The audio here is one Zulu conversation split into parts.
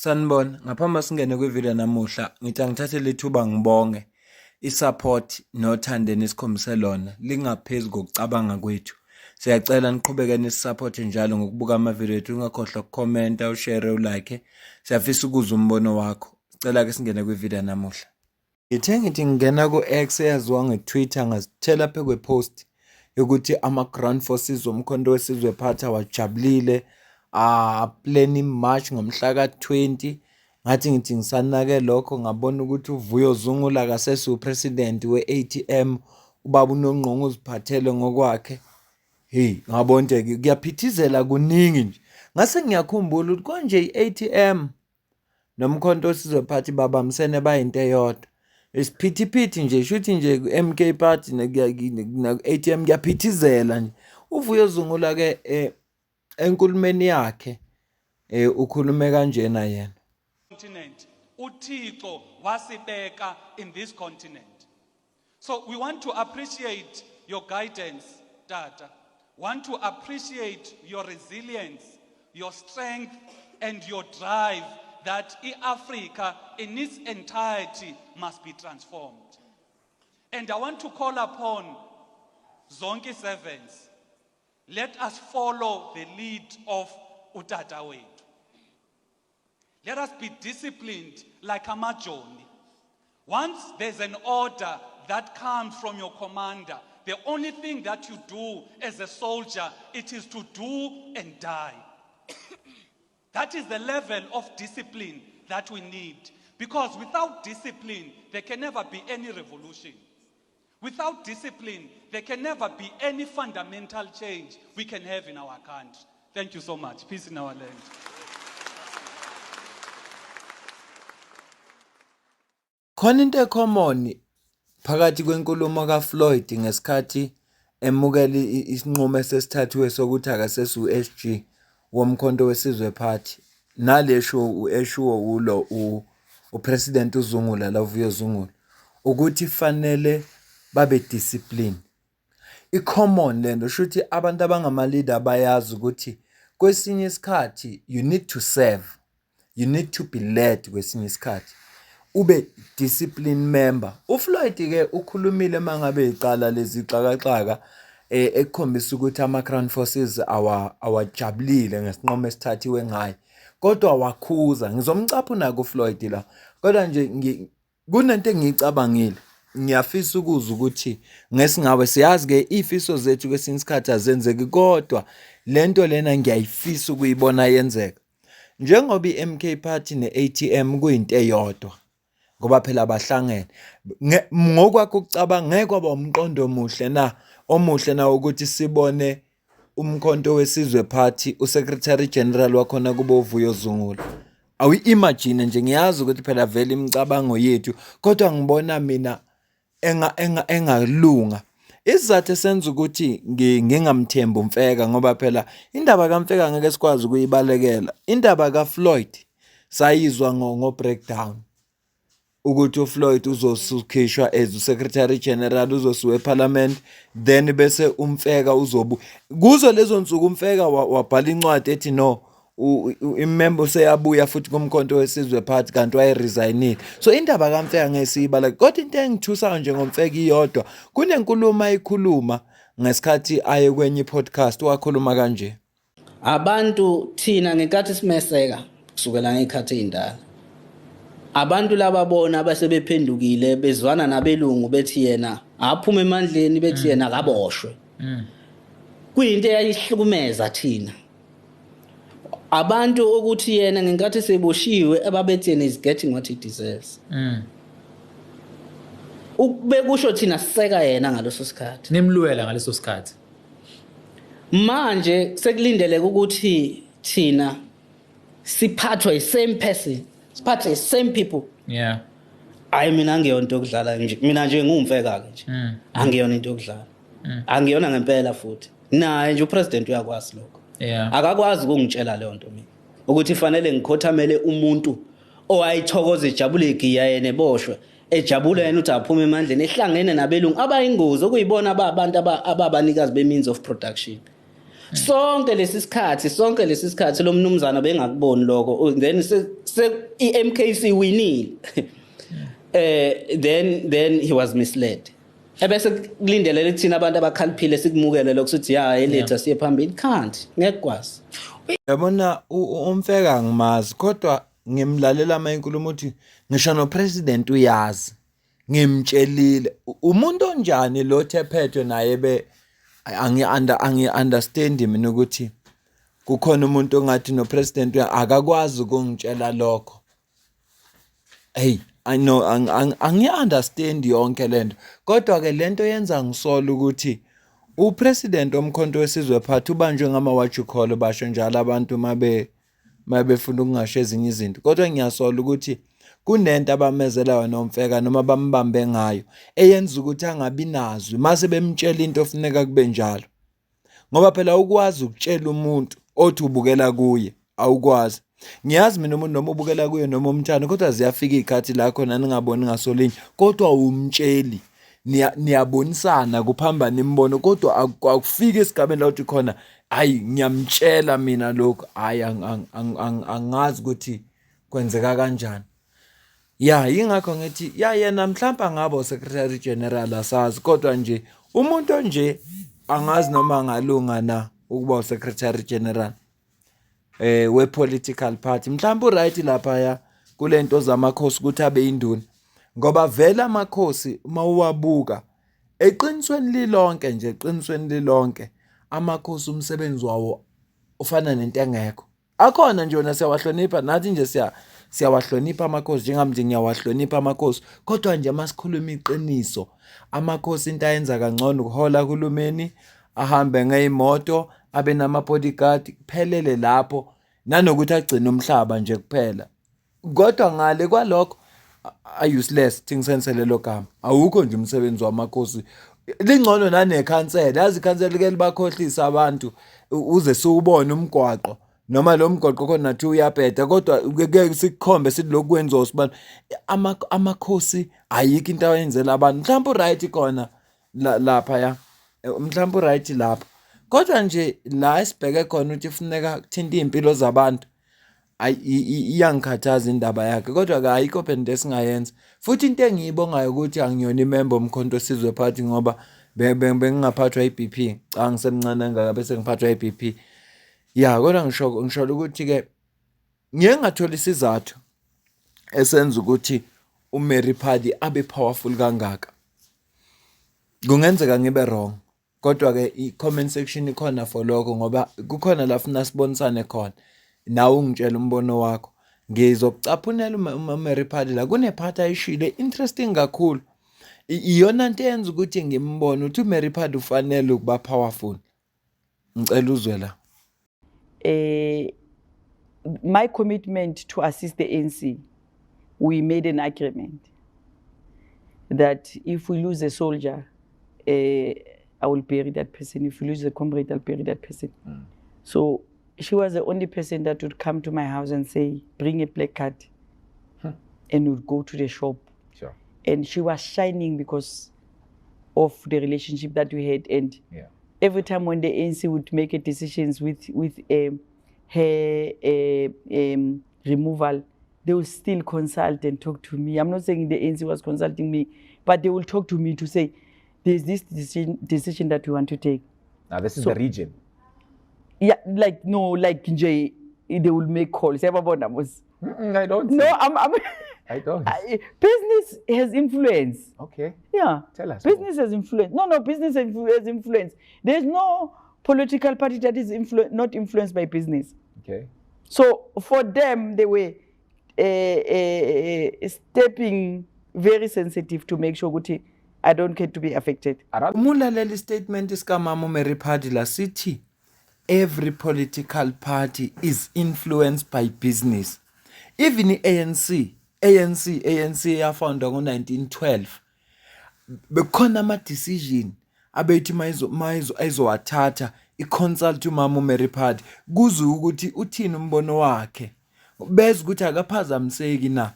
Sanibona, ngaphambi singene kwivideo namuhla, ngithi angithathe lethuba ngibonge i-support nothando enisikhombise lona lingaphezu kokucabanga kwethu. Siyacela niqhubeke nisisupport njalo ngokubuka amavidiyo ethu, ungakhohlwa ukukhomenta, ushare, ulike. Siyafisa ukuzwa umbono wakho. Sicela ke singene kwivideo namuhla. Ngithe ngithi ngingena ku-X eyaziwa nge-Twitter ngazithela phe kwe-post yokuthi ama-ground forces woMkhonto weSizwe Party awajabulile a-plan i-march ngomhla ka-20. Ngathi ngithi ngisanake lokho ngabona ukuthi uVuyo Zungula akasese upresident we-ATM, ubaba uNongqongo uziphathele ngokwakhe. Hey, ngabona nje kuyaphithizela kuningi nje. Ngase ngiyakhumbula ukuthi konje i-ATM noMkhonto weSizwe Party babambisene bayinto eyodwa. Isiphithiphithi nje shuthi nje ku-MK Party naku-ATM kuyaphithizela nje. UVuyo Zungula ke enkulumeni yakhe ukhulume kanjena yena. Continent uThixo wasibeka in this continent. So we want to appreciate your guidance, Tata. Want to appreciate your resilience, your strength and your drive that iAfrica in its entirety must be transformed. And I want to call upon zonke servants. Let us follow the lead of utata wethu. Let us be disciplined like amajoni. Once there's an order that comes from your commander, the only thing that you do as a soldier, it is to do and die. That is the level of discipline that we need. Because without discipline, there can never be any revolution. Without discipline, there can never be any fundamental change we can have in our country. Thank you so much. Peace in our land. Khona into ecommon phakathi kwenkulumo kaFloyd ngesikhathi emukela isinqumo esesithathiwe sokuthi akasese u-SG woMkhonto weSizwe Party nale show eshiwo ulo uPresident uZungula la Vuyo Zungula ukuthi fanele babe discipline. I-common lento shuthi abantu abangama-leader bayazi ukuthi kwesinye isikhathi you need to serve, you need to be led kwesinye isikhathi ube discipline member. UFloyd ke ukhulumile mangabe iqala lezi xakaxaka ekukhombisa ukuthi ama-Crown Forces awajabulile ngesinqumo esithathiwe ngaye, kodwa wakhuza. Ngizomcaphuna kuFloyd la, kodwa nje kunento engiyicabangile, ngiyafisa ukuzwa ukuthi ngesingawe siyazi ke izifiso zethu kwesinye isikhathi azenzeki, kodwa lento lena ngiyayifisa ukuyibona yenzeka. Njengoba i-MK Party ne-ATM kuyinto eyodwa, ngoba phela bahlangene, ngokwakho ukucabanga ngeke kwaba umqondo omuhle na, omuhle na ukuthi sibone uMkhonto weSizwe Party uSecretary General wakhona kube uVuyo Zungula. Awu-imagine nje, ngiyazi ukuthi phela vele imicabango yethu, kodwa ngibona mina engalunga. Isizathu esenza ukuthi ngingamthembi uMfeka, ngoba phela indaba kaMfeka ngeke sikwazi ukuyibalekela. Indaba kaFloyd sayizwa ngo-breakdown ukuthi uFloyd uzosukhishwa as uSecretary General, uzosuka eParliament, then bese uMfeka uzobu kuzo lezo nsuku uMfeka wabhala incwadi ethi no, imember useyabuya futhi kuMkhonto weSizwe Party kanti wayeresignile. So indaba kaMfeka ngeke siyibala, kodwa into engithusayo nje ngoMfeka iyodwa, kunenkulumo ayikhuluma ngesikhathi aye kwenye i-podcast, wakhuluma kanje. Abantu thina ngenkathi simeseka kusukela ngey'khathi ey'ndala, abantu laba bona abasebephendukile bezwana nabelungu bethi yena aphume emandleni, bethi yena akaboshwe. Kuyinto eyayihlukumeza thina abantu ukuthi yena ngenkathi seboshiwe ababethi yena is getting what he deserves. Bekusho thina siseka yena ngaleso sikhathi, nimlwela ngaleso sikhathi. Manje sekulindeleke ukuthi thina siphathwe same person, siphathwe same people. Hayi, mina angiyona into yokudlala nje, mina nje ngumfeka ke nje. Angiyona into yokudlala. Angiyona ngempela futhi. Naye nje upresident uyakwazi lokho. Akakwazi ukungitshela leyo nto mina ukuthi fanele ngikhothamele umuntu owayithokoza ejabule igiya yena eboshwe, ejabule yena ukuthi aphume emandleni, ehlangene nabelungu abayingozi okuyibona abantu ababanikazi be-means of production. Sonke lesi sikhathi lo mnumzana bengakuboni lokho. Then i-MKC winile, then he was misled, ebese kulindelele thina abantu abakhaliphile sikumukele lokho, sithi ya, eletha siye phambili. Can't, ngeke kwazi. Yabona, uMfeka angimazi, kodwa ngimlalela uma inkulumo, uthi ngisho no-president uyazi, ngimtshelile. Umuntu onjani lo thephethwe naye be angi-understand mina ukuthi kukhona umuntu ongathi no-president akakwazi ukungitshela lokho. Hey, I know angi-understand yonke lento, kodwa ke lento yenza ngisola ukuthi upresident oMkhonto weSizwe Party ubanjwe ngama what you call, basho njalo abantu mabe mabefuna ukungasho ezinye izinto, kodwa ngiyasola ukuthi kunento abamezela yona uMfeka noma bambambe ngayo eyenza ukuthi angabi nazwi mase bemtshela into ofuneka kube njalo, ngoba phela ukwazi ukutshela umuntu othi ubukela kuye awukwazi. Ngiyazi mina umuntu noma ubukela kuye noma umthanda, kodwa ziyafika iy'khathi la khona ningaboni ngasolinye, kodwa umtsheli, niyabonisana, kuphambana imibono, kodwa akufiki esigabeni la uthi khona, "Hayi, ngiyamtshela mina lokhu." Hhayi, angazi ukuthi kwenzeka kanjani. Ya, yingakho ngithi ya, yena mhlawumbe angaba u-secretary general, asazi, kodwa nje umuntu onje angazi noma angalunga na ukuba u-secretary general we-political party. Mhlawumbe u-right laphaya kulento zamakhosi ukuthi abe induna, ngoba vele amakhosi uma uwabuka eqinisweni lilonke nje, eqinisweni lilonke, amakhosi umsebenzi wawo ufana nento engekho. Akhona nje wona, siyawahlonipha nathi nje, siyawahlonipha amakhosi, njengami nje ngiyawahlonipha amakhosi, kodwa nje masikhuluma iqiniso, amakhosi into ayenza kangcono ukuhola kuhulumeni, ahambe ngey'moto, abe nama-bodyguard, kuphelele lapho, nanokuthi agcine umhlaba nje kuphela. Kodwa ngale kwalokho a-useless, thi ngisebenzise lelo gama. Awukho nje umsebenzi wamakhosi, lingcono nanekhansela. Yazi, ikhansela like libakhohlisa abantu, uze siwubone umgwaqo noma lo mgwaqo khona nathi uyabheda, kodwa kuke sikukhombe sithi lokhu kwenziwa usibani. Amakhosi ayikho into awayenzela abantu. Mhlawumbe u-right khona lapha ya, mhlawumbe u-right lapho, kodwa nje la esibheke khona ukuthi kufuneka kuthinta iy'mpilo zabantu, ayi, iyangikhathaza indaba yakhe. Kodwa-ke ayikho phela into esingayenza. Futhi into engiyibongayo ukuthi angiyona imemba oMkhonto weSizwe Party, ngoba bengingaphathwa i-BP. Cha, ngisemncane kangaka bese ngiphathwa i-BP. Ya, kodwa ngisho ukuthi-ke ngiye ngathola isizathu esenza ukuthi uMary Phadi abe powerful kangaka. Kungenzeka ngibe wrong, kodwa-ke i-comment section ikhona for lokho, ngoba kukhona la funa sibonisane khona, nawe ungitshela umbono wakho. Ngizokucaphunela uMary Phadi la kune-part ayishilo interesting kakhulu, iyona nto eyenza ukuthi ngimbone ukuthi uMary Phadi ufanele ukuba powerful. Ngicela uzwe la. My commitment to assist the ANC, we made an agreement that if we lose a soldier, I will bury that person. If we lose a comrade, I'll bury that person. So she was the only person that would come to my house and say, "Bring a black card," and would go to the shop. And she was shining because of the relationship that we had. And every time when the ANC would make a decisions with her removal, they will still consult and talk to me. I'm not saying the ANC was consulting me, but they will talk to me to say, "There's this decision that we want to take." Now this is the region. Yeah, like no, like nje, they will make calls. Yababona mos. I don't. No, I'm I don't. Business has influence. Okay. Yeah. Tell us more. Business has influence. No, business has influence. There's no political party that is not influenced by business. So for them, they were stepping very sensitive to make sure ukuthi I don't get to be affected. Uma ulalela istatement sikamama uMary Phadi la, sithi every political party is influenced by business. Even i-ANC, ANC, ANC yafoundwa ngo-1912, bekukhona ama-decision abethi mayizo ayizowathatha, i-consult umama uMary Phadi, kuze ukuthi uthini umbono wakhe, beze ukuthi akaphazamiseki na.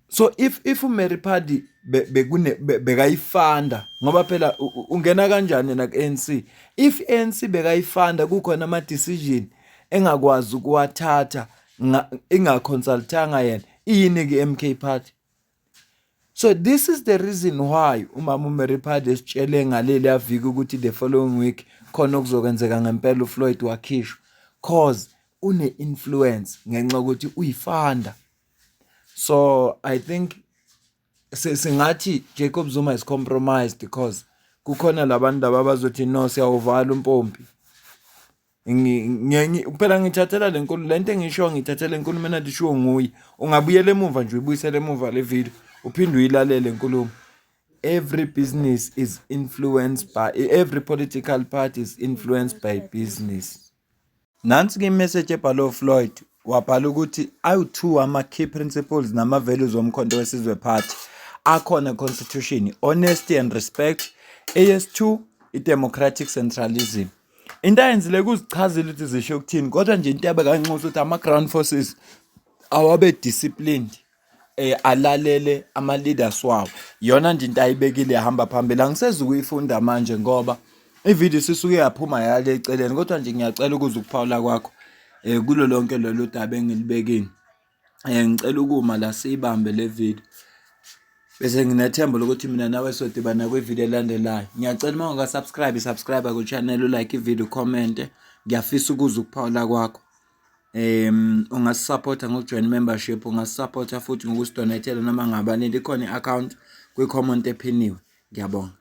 So if uMary Phadi Bekune bekayifanda ngoba phela ungena kanjani na ku-ANC if ANC bekayifanda kukhona ama decision engakwazi ukuwathatha ingaconsultanga yena iyini ke MK party. So this is the reason why umama uMary Phadi esitshele ngaleli aviki ukuthi the following week khona okuzokwenzeka ngempela uFloyd wakhishwa cause une influence ngenxa ukuthi uyifanda. So I think singathi Jacob Zuma is compromised because kukhona labantu laba abazothi no siyawuvala umpompi. Phela ngithathela le nkulumo lento engisho ngithathela inkulumo enathi ishiwo nguye. Ungabuyela emuva nje uyibuyisele emuva le video uphinde uyilalele inkulumo. Every business is influenced by every political party is influenced by business. Nansi ke imessage ebhalwe uFloyd wabhala ukuthi awu-2 ama-key principles nama-values woMkhonto weSizwe Party akhona constitution honesty and respect AS2 i-democratic centralism. Into ayenzile kuzichazela ukuthi zisho ukuthini kodwa nje into yabekanxusa ukuthi ama-ground forces awabe disciplined alalele ama leaders wawo. Iyona nje into ayibekile yahamba phambili. Angisezukuyifunda manje ngoba ividiyo isisuke yaphuma yale eceleni kodwa nje ngiyacela ukuzwa ukuphawula kwakho kulo lonke lolu daba engilibekile. Ngicela ukuma la siyibambe le video. Bese nginethemba lokuthi mina nawe sodibana kwividiyo elandelayo. Ngiyacela uma ungaka-subscribe, subscribe ku-channel, ulike ividiyo, ucommente. Ngiyafisa ukuzwa ukuphawula kwakho. Ungasisapotha ngokujoyina i-membership, ungasisapotha futhi ngokusidonethela noma ngabanini. Ikhona i-account kwi-comment ephiniwe. Ngiyabonga.